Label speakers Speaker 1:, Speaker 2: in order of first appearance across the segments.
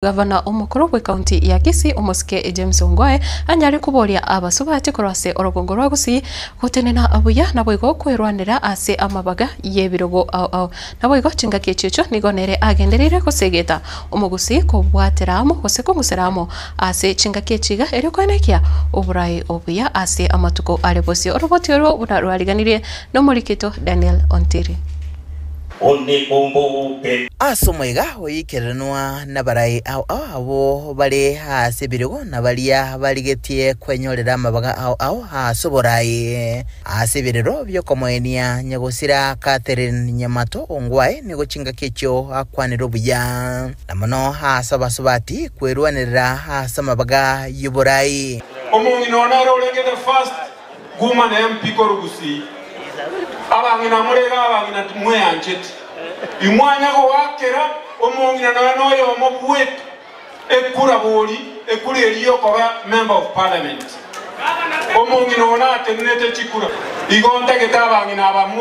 Speaker 1: Gavana omokoro bw'ecounty ya Kisii omosike James Ongwae anyare koboria abasubati korwa ase orogongo rwa Gusii gotenena buya naboigo kwerwanera ase amabaga y'ebirogo ao ao. Naboigo chingaki echiechio nigo nere agendereire gosegeta omogusii kobwatera amo gose kong'usera amo ase chingaki echi iga erio koenekia oborai obuya ase amatuko are bosio. Oroboti orwo buna rwariganirie nomorikito Daniel Ontiri.
Speaker 2: Unikumbuke.
Speaker 3: Ase omoiga oikeranwa nabarai ao ao abwo bare ase ebirogo na baria barigetie kwenyorera amabaga ao ao ase oborai. Ase ebirero bi'okomoenia nyagosira Catherine Nyamato Ongwae nigo chingaki echio akwanire obuya, na mono ase abasubati kwerwanerera ase amabaga y'oborai.
Speaker 4: Omong'ina oo nere orenge the first woman MP korwa Gusii. Abang'ina more iga abang'ina timweancheti. Imwanya goakera omong'ina nonya noyomo bweka ekura bori ekura eria yokoba member of parliament. Omong'ina oo natenenete chikura. Igo ntagete abang'ina aba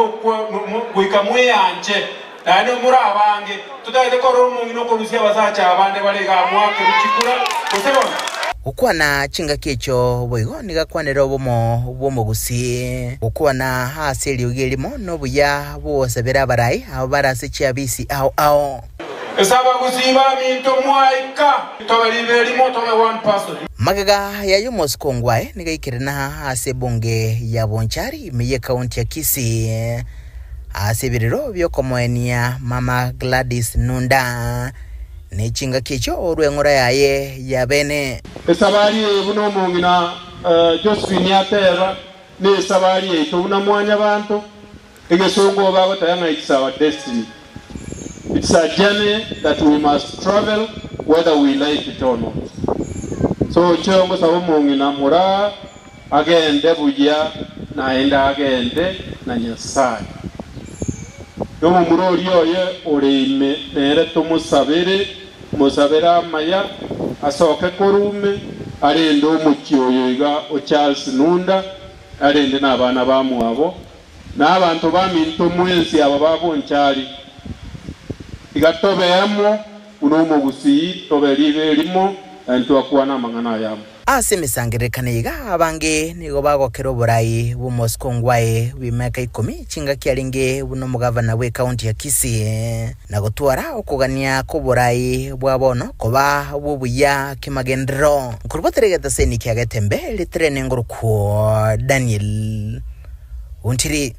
Speaker 4: goika mweanche naende more abange. Totagete korora omong'ina okorusia abasacha abande bare igaa moakerwe chikura gose bono.
Speaker 3: Gokwana chingaki echio boigo nigo akwanire obomo bw'omogusii. Gokwana ase eriogi erimo nobuya bw'ogosabera abarai abo bare ase chiabisi ao ao.
Speaker 4: Ase abagusii baminto mwaika, tobe ribe erimo, tobe one person.
Speaker 3: Magega yaye omosike ongwae nigo aikerena ase ebunge ya Bonchari ime y'ekaunti ya Kisii. Ase ebirero bi'okomoenia mama Gladys Nunda, ne chingaki echio orweng'ora yaye y'abene.
Speaker 4: Esabari eye buna omong'ina Josephine ateba, nesabari yaito buna mwanyabanto, egesongo bagoteba ng'a it's our destiny, it's a journey that we must travel whether we like it or not. So inche ngosaba omong'ina moraa Agende buya, naende agende na Nyasae. Nomomura oria oye ore ime nere tomosabere, mosabere amaya, asoke korwa ime, arende omochie oyo iga o Charles Nunda, arende nabana bamwabo, na abanto baminto mwensi aba ba Bonchari. Iga tobe amo buna omogusii, tobe riibe erimo, naintwe twakwana amang'ana aya amo.
Speaker 3: Ase emesangererekano eye iga abange nigo bagokera oborai bw'omosike ongwae bw'emiaka ikomi chingaki arenge buna omogavana bw'ecounty ya Kisii na gotwara okogania kw'oborai bwa bono koba bw'obuya kemagenderero. Nkorobotera egetaseni kia Getembe ritere nengorokwo Daniel Ontiri.